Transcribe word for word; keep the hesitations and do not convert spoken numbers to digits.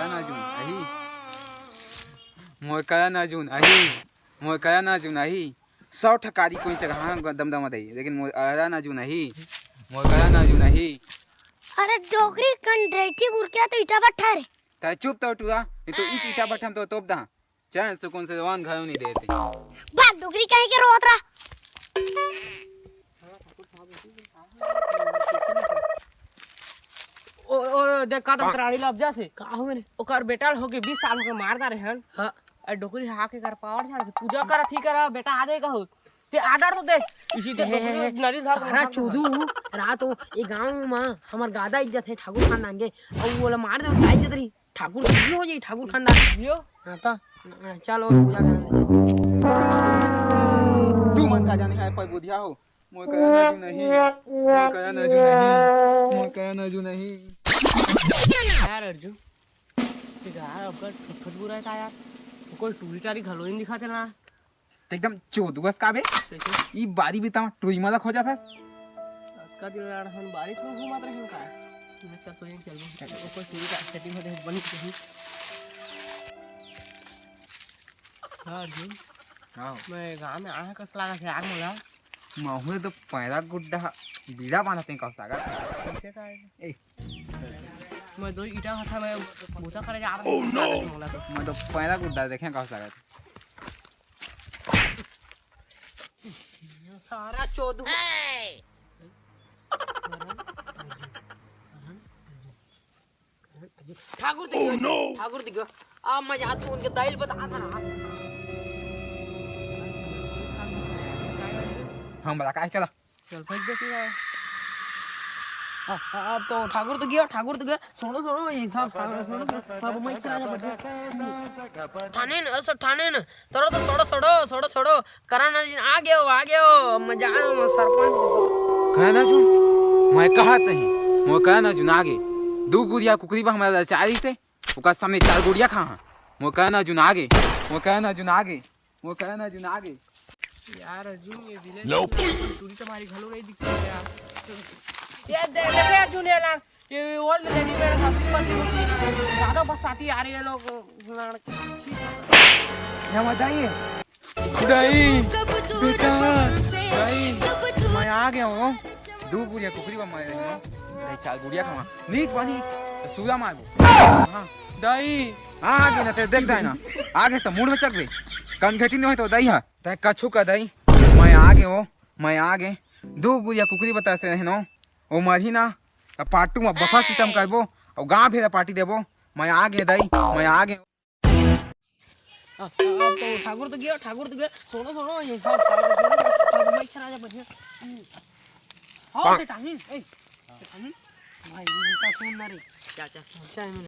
ना जून आही, मोर करा ना जून आही, मोर करा ना जून आही। सौ ठकारी कोई जगह दमदमा दई, लेकिन मोर करा ना जून आही, मोर करा ना जून आही। अरे डोकरी कन रेठी गुरकिया तो ईटा भट्ठा रे। तै चुप तो टूरा, नहीं तो इच ईटा भट्ठा में तो तोप दा। चैन सुकून से जवान घरों नहीं देते। बात डोकरी कहीं के रोत रहा। ओ, ओ, देख का तम तराड़ी ला अब जा से। का हो रे? ओकर बेटा होके बीस साल होके मार डारे हन। हाँ। ए डोकरी हा के कर पावर झाड़ के पूजा करत ही करा, बेटा आ दे कहू। ते आर्डर तो दे। इसी ते हे, हे, डोकरी हे, नरी झाड़ सारा मार चोदू रात हो, ये गांव में हमर गादा इज्जत है ठाकुर खानदान के। अब वो वाला मार दे, का इज्जत रही? ठाकुर जी हो जाई, ठाकुर खानदान। यो। हाँ तो, हाँ, चलो पूजा करने दे। तू मन का जाने है पर बुधिया हो। मोर करा नजू नहीं, मोर करा नजू नहीं, मोर करा नजू नहीं। यार अर्जुन, ठीक है यार, अब का ठुटठुट बुरा है का यार? कोई टूरी टारी घलो नहीं दिखा चला। ते एकदम चोदुवस का बे? कैसे? ई बारी बिता टूरी मलक हो जाथस। अतका दिन लाड़ हन बारिश में घूमत रहिन का? मैं चल तो यहीं चलबो। चल। वो कोई टूरी का सेटिंग हो जाए बनी कहीं। हाँ अर्जुन। हाँ। मैं गाँव में आया कस लागत है यार मोला। महू तो पैरा गुड्डा बीड़ा बांधत है कस लागत। कैसे का है? ए। मैं दो ईटा भट्ठा में भूसा करे जा रहा हूँ। Oh no! मोला तो। मैं तो पैरा गुड्डा देखे कस लागत। सारा चोदू। ठाकुर दिख गयो, ठाकुर दिख गयो। अब मैं जात हूँ उनके दाइल बता था। हम बता काहे चला? चल फेंक देती है। अब तो ठाकुर तो गया, ठाकुर तो गया। सुनो सुनो ये सब ठाकुर सुनो सब मैं चला जा। ठाने न, असो ठाने न। तोरो तो सोड़ो सोड़ो सोड़ो सोड़ो। करा ना जी, आ गयो, आ गयो। मैं जा रहा हूँ सरपंच। कहे ना सुन, मैं कहा तही, मैं कहे ना जुन आगे। दू गुरिया कुकरी बा हमारा लाचारी से, ओकर सामने चार गुरिया खा। मैं कहे ना जुन आगे, मैं कहे ना जुन आगे, मैं कहे ना जुन आगे। यार अर्जुन, ये विलेन टूरी तुम्हारी घलो नहीं दिखती है यार। ये दे दे अर्जुन ये ला। ये ओल्ड लेडी मेरे साथ पति होती है। ज्यादा बसाती आ रही है लोग। लड़के। क्या बताइए? दाई, बेटा, दाई, मैं आ गया हूँ। दू गुड़िया कुकरी बा मारे रही हूँ। दाई, चार गुड़िया खावा। नीक बानी, तो सूरा मारबो। हाँ, दाई। आ गए ना, ते देख दाई ना। आ गए तो मूड में चक बे। कन घेटी नहीं तो दाई हा। तै कछु का दाई, मैं आ गए हूँ, मैं आ गए। दू गुड़िया कुकरी बता से रहनो। ओ मरही ना, त पार्टी में बफर सिस्टम करबो, अउ गाँव भेरा पार्टी देबो। मैं आ गए दाई, मैं आ गए। अब तो ठाकुर तो गया, ठाकुर तो गया। सुनो सुनो, ये सब ठाकुर, सुनो, ठाकुर, मैं इच्छा राजा बन गया। हाँ से ठाकुर, ए, ठाकुर, भाई इनका सुन ना रे। क्या क्या? अच्छा है, मैं